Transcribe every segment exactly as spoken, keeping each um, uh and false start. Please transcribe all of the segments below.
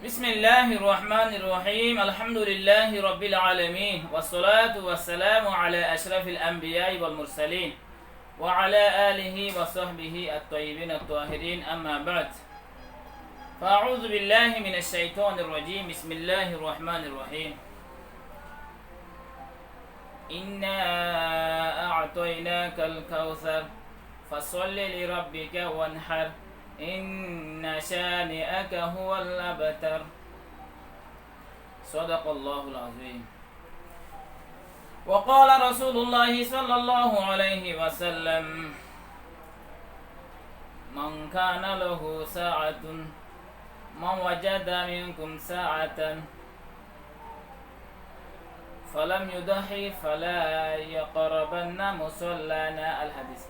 بسم الله الرحمن الرحيم. الحمد لله رب العالمين. والصلاة والسلام على أشرف الأنبياء والمرسلين. وعلى آله وصحبه الطيبين الطاهرين. أما بعد. فأعوذ بالله من الشيطان الرجيم. بسم الله الرحمن الرحيم. إنا أعطيناك الكوثر. فصل لربك وانحر. إن شانئك هو الأبتر. صدق الله العظيم. وقال رسول الله صلى الله عليه وسلم: من كان له سعة، من وجد منكم سعة فلم يضح فلا يقربن مصلانا. الحديث.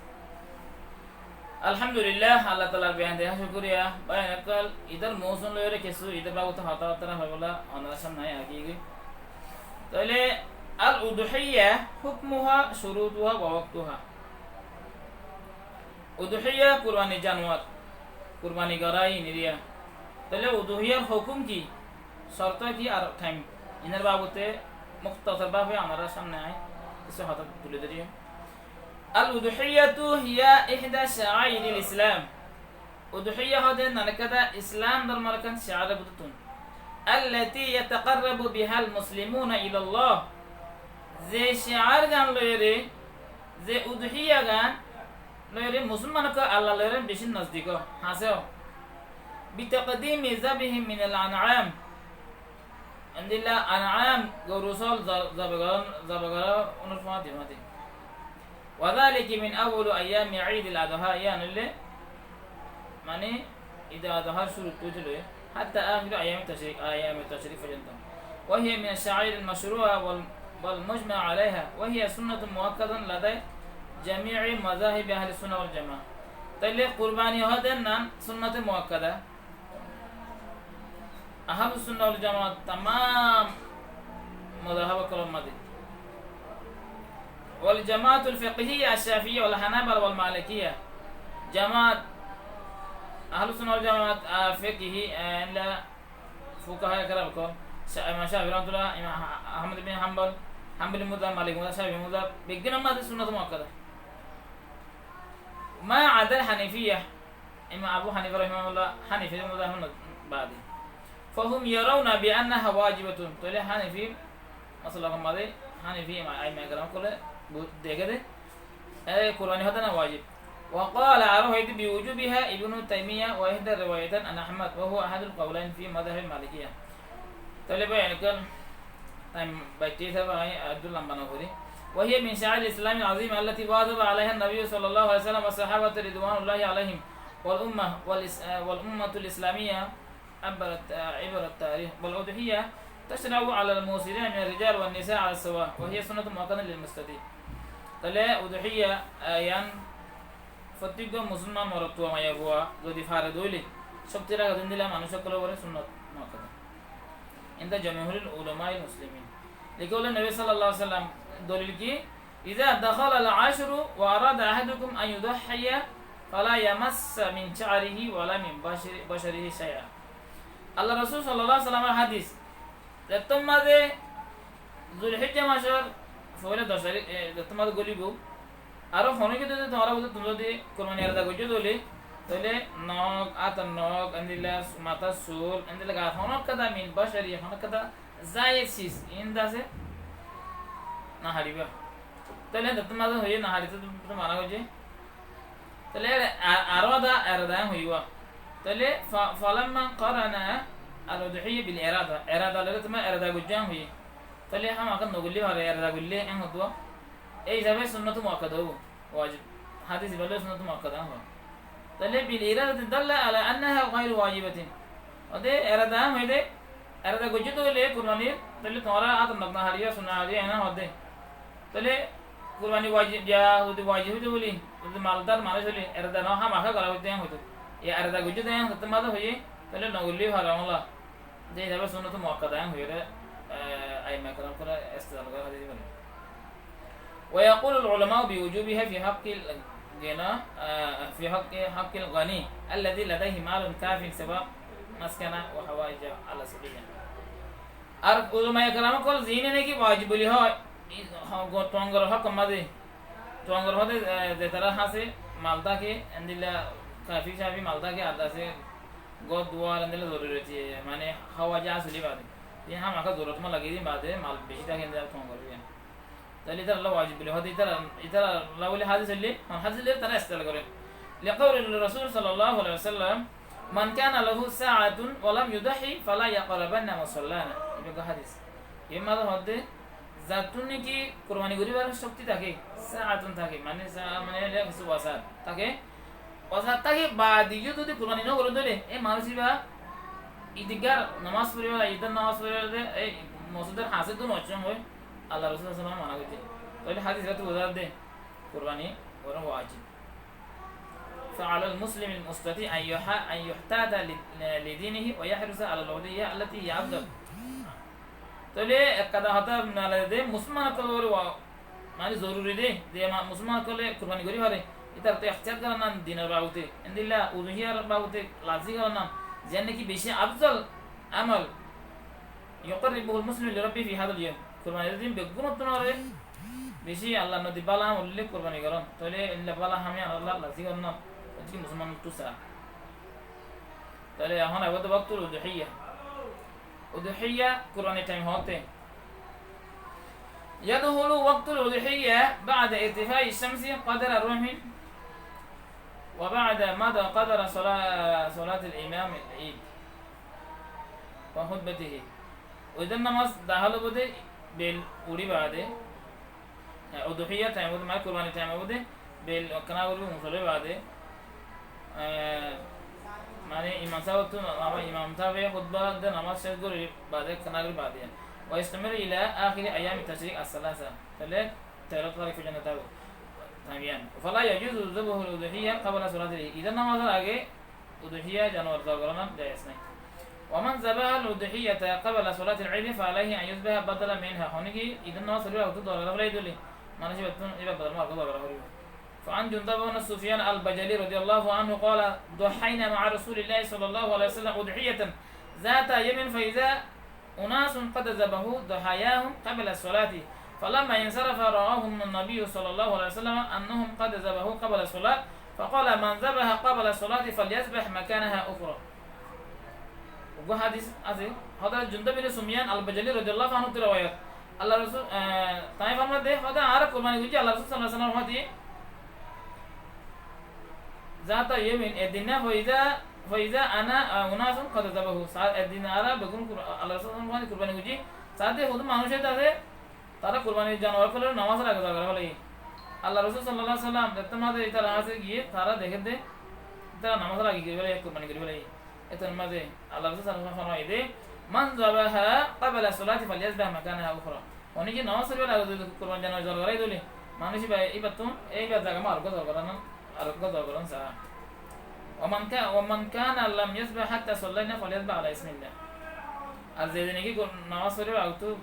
Alhamdulillah, Allah Taalar beyan deha cúkuriya. Bái ókkol, Idor mousum loiyóre kessú Idor babute hotábatta hoibolla onorar samne aigiyói. Tóile al-udhiyya hukmuha shurutuha wa waqtuha. Udhiyya kurbani januar, kurbani gorá iniriya. Tóile udhiyyar hukum ki, córto ki ar thaim, inor babute muktasar bábe onorar samne añí kessú hotá tuli dóri. Al-udhiyyatu hiya ihda sha'airil Islam. Udhiyya hóde nalekkada Islam dormor ekkán shiar bútottún. Allati yataqarrabu bihal muslimuna ilallah. Ze shiar gan loiyóre, ze udhiyya gan loiyóre musolman ókkol Allah loiyóre beci nozdik ó, hañsé ó. Bitaqdimi zabhin minal an'am. Endilla an'am, goru sóol, za-, zabe gorá, zabe gorá, unor fúañti fúañti. Wa dhalika min awwali ayyami Eidil Adha, yián óile, mane, Ide Adhar cúruttu óite loi, hatta akhiri ayyami tashrik, ayyami tashrik foijjonto. Wa hiya min ash-sha'airil mashru'a wal, wal mujma' alayha, wa hiya sunnatun mu'akkadatun lada jami'i madhahibi ahlis sunnah wal jama'ah. Tóile kurbani hóde nan sunnote muakkada. Ahlus Sunnah wal Jamaat tamam mazhab ókkolor mazé. Wal Jamaatul Fiqhiyya Ash-Shafi'iyya wal Hanabila wal Malikiyya. Jamaat Ahlus Sunnah wal Jamaat, ah, Fiqhi, eh, endilla fuqaha keram ókkol, Sha-, Imam Shafi'i rahmatullah, Imam Ha-, Ahmad bin Hanbal, Hanbali mazhab, Maliki mazhab, Shafi'i mazhab, beggúnor mazé sunnot muakkada. Ma adal Hanafiyya, Imam Abu Hanifa rahimahullah, Hanafi mazhab baade. Fahum yarawna bi annaha wajibatun. Tóile Hanafi masalak mazé, Hanafi aimma keram ókkole bu-, deké de, e kurbani hóde na wajib. Wa qala, aró hoiyé de, bi wujubiha Ibnu Taymiyya wa ihda riwayatayn an Ahmad, wa huwa ahadul qawlayn fi madhhabil Malikiyya. Tóile bái, enekkan Time bacce hísabe añí ar dui lamba no gorí. وهي من شعائر الإسلام العظيمة التي واظب عليها النبي صلى الله عليه وسلم والصحابة رضوان الله عليهم والأمة والإس-، والأمة الإسلامية عبر الت-، عبر التاريخ. والأضحية تشرع على الموسرين من الرجال والنساء على السواء، وهي سنة مؤكدة للمستطيع. Tóile udhiyya, ah, yián fottíggua musolman morotfua maiyafua zodi fare de óile, cókti raké de endilla manúic ókkolor uore sunnot muakkada. Inda jumhuril ulamail muslimin. Lekin óile Nobi sallallahu alaihi wasallam dolil ki? Iza dakhalal ashru wa arada ahadukum an yudahhiya fala yamassa min sha'rihi wala min bashari-, basharihi shay'a. Allah Rosul sallallahu alaihi wasallamor hadis, zettót mazé Zulhijja masor foila doc tarik, e, zettót mazé golibo, aró honó kessú zodi tuáñra bútottu zodi kurbani erada goijjó de óile, tóile nok, átor nok, endilla matár sul, endilla gar honó ekkán min bashari, honó ekkán zaid sis, iín de asé, no haçiba. Tóile zettót mazé hoiyé no haçité to mana goijjé. Tóile ere-, a-, aró da erada en hoiyé. Tóile fa-, falamma qarana al-udhiyya bil irada. Erada lói tuáñra erada goijjó en hoiyé. Tóile hámaká no goille fare, erada goille en hoddúa. Ei hísabe sunnot muakkada óibo. Wajib. Hadis ibá lói sunnot muakkada en hoó. Tóile bil iradati dalla ala annaha ghairu wajibatin. Óde erada en hoiyé de, erada goijjó de óile kurbanir, tóile tuáñra átor nok no haçiba, sul no haçiba, en hoó de. Tóile kurbani wajib, ya, zodi wajib óito buli, zodi maldar manúic óile, erada no hámaká gora óito en hoito. Ya erada goijjó de en hoito mazé hoiyé, tóile no goille fare ólla. Ze hísabe sunnot muakkada en hoiyóre, eh, aimma keram ókkole istidlal goré hadis ibá loi. Wa yaqulul ulama'u bi wujubiha fi haqqil ghina, eh, fi haqqi, haqqil ghani alladhi ladayhi malun kafin siwa Maskana wa hawaija ala sabiya. Ar ulamaye keram ókkol ziíne naki wajib buli hoó, tuáñgor hókor mazé, tuáñgor hóde, e, zetará hañsé mal táke, endilla kafi safi mal táke, ar asé gór duwar endilla zoruroti, mane hawaija asuli bade. Ziín hámaká zorurot mane lagé ziín bade, mal beci táke endilla tuáñgor hóde. Tóile ítarallá wajib buli hoó de, ítara, ítarallá buli hádis óile, hon hádis óile tará istedlal goré. لقول الرسول صلى الله عليه وسلم: من كان له سعة ولم يضح فلا يقربن مصلانا. Ibá hádis. Ibá mazé hoó de, zattún niki kurbani goríbar cókti táke, saatun táke, mane sa-, mane óile kessú wasat táke, wasat táke baade yó zodi kurbani no goré tóile, e manúic ibá idgár nomás foribálla, idor nomás foribálla de, e mosjidor hañsé dun occón hoi, Allar Rosul sallallahu alaihi wasallam mana goijjé. Tóile hádis ibáttu buzá de, kurbani gorá wajib. فعلى المسلم المستطيع أن يح-، أن يحتاط ل-، لدينه ويحرص على الأضحية التي هي أفضل. Tóile ek hotá hotá mane de, musolman ókkolor uore wa-, mane zoruri de, ze ma-, musolman ókkole kurbani gorí fare, ítar to ihtiyat goron nan dinor babute, endilla uduhiyar babute lazi goron nan, ziyan naki beci afzal amol, يقربه المسلم لربه في هذا اليوم. Kurbani din beggúnottún uore beci Allar nodi bála amol óile kurbani goron. Tóile endilla bála ham e Allar lazi goron nan, ozki musolman ókkoltú sa. Tóile ehón aibo de waktul uduhiyya. Uduhiyya kurbani taim hoóte. يدخل وقت الأضحية بعد ارتفاع الشمس قدر رمح وبعد مضى قدر صلاة، صلاة الإمام العيد وخطبته. Idor nomás dahál óibo de bel uçí baade, e, uduhiyya taim óibo de, mane kurbani taim óibo de, bel ekkána gorí musóla baade, e, mane imam sáb ottu, ama-, imam sábe hutba de nomás céc gorí baade ekkána gorí baade. ويستمر إلى آخر أيام التشريق الثلاثة. Tóile teró tarík foijjonto táibo. Taim yián. فلا يجوز ذبح الأضحية قبل صلاة العيد. Idor nomásor age uduhiyya januar zobah gorón jaiz nái. ومن ذبح الأضحية قبل صلاة العيد فعليه أن يذبح بدلا منها. Hone ki Idor nomás foríbar agottu zobah gorí félai dile, manúic ibáttu, ibár bodol ar uggwá zobah gorá foribo. فعن جندب بن سفيان البجلي رضي الله عنه قال: ضحينا مع رسول الله صلى الله عليه وسلم أضحية ذات يوم فإذا أناس قد ذبحوا ضحاياهم قبل الصلاة، فلما انصرف رآهم النبي صلى الله عليه وسلم أنهم قد ذبحوا قبل الصلاة، فقال: من ذبح قبل الصلاة فليذبح مكانها أخرى. Uggwá hádis asé, Hozrot Jundub bin Sufyan al-Bajali radiyallahu anhu ttú riwayat. Allar Rosul, e, tañí formade, hoó de añára kurbani goijjí, Allar Rosul sallallahu alaihi wasallam hoó de, Zata yawmin, edin na, faiza, faiza ana, a, unasun qad zabahu. Sa-, edin añára beggún kur-, Allar Rosul sallallahu alaihi wasallam kurbani goijjí. Saá de hoddúr manúic asé, tará kurbani januar ókkolor nomásor age zobah gorí félaiye. Allar Rosul sallallahu alaihi wasallam, zettót mazé ítara asé giyé, tará deké de, ítara nomásor age gorí félaiye, kurbani gorí félaiye. Étor mazé Allar Rosul sallallahu alaihi wasallam formaiye de, من ذبح قبل الصلاة فليذبح مكانها أخرى. Hone ki nomás foríbar age zodi kurbani januar zobah gorí dile, manúic ibá, ibáttu, e ibár zaga mazé ar uggwá zobah gorón, ar uggwá zobah gorón saá. ومن كا-، ومن كان لم يذبح حتى صلينا فليذبح على اسم الله. Ar ze zone ki kur-, nomás foríbar agottu,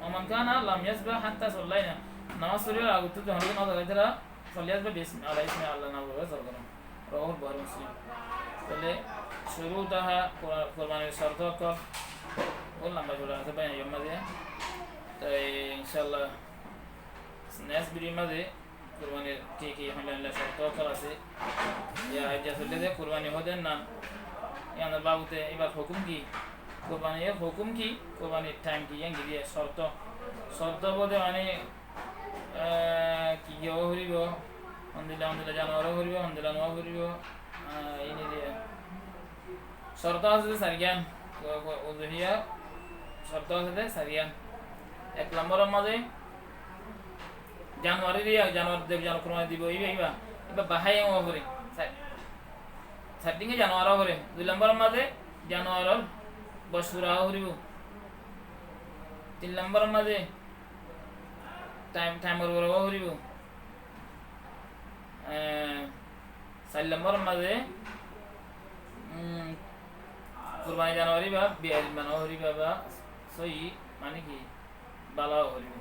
ومن كان لم يذبح حتى صلينا, nomás foríbar agottu zodi hone ki no zobah goré, فليذبح باسم، على اسم الله, Allar nam loi zobah gorón. رواه البخاري ومسلم. Tóile cúrutaha kur-, kurbanir córto ókkol, bóut lamba cúra asé bái, iyór mazé. Toi incállah next video mazé kurbanir ki ki hoilla hoilla córto ókkol asé, ya aijja soilde de kurbani hoó de nan, yián or babute ibár hókum ki, kurbanir hókum ki, kurbanir thaim ki, yián ki diye córto, córto bóde mane, e, ki ki ówa foribo, hondilla hondilla januar ówa foribo, hondilla no ówa foribo, e, ini diye. Córto asé de sairgán, u-, u-, uduhiya córto asé de sairgán. Ek lombor or mazé januar ore, januar de januar kurbani dibo, ibá, ibá, ibá bahaim ówa fore. Sa-, sair dinge januar ówa fore. Dui lombor or mazé januar or boc fura ówa foribo. Tin lombor or mazé thaim, thaim or uore ówa foribo. E, sair lombor or mazé, um, kurbani januar ibá biyarim bana ówa foribo ba sóiyi, mane ki, bála ówa foribo.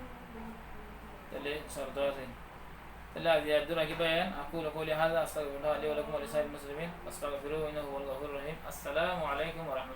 Tóile córto asé. Illa ziyar dur aki bayan, aqulu qawli hadha, astaghfirullah li wa lakum wa li sa'iril muslimin, fastaghfiruhu innahu huwal ghafurur rahim. Assalamu alaikum wa rahmatullahi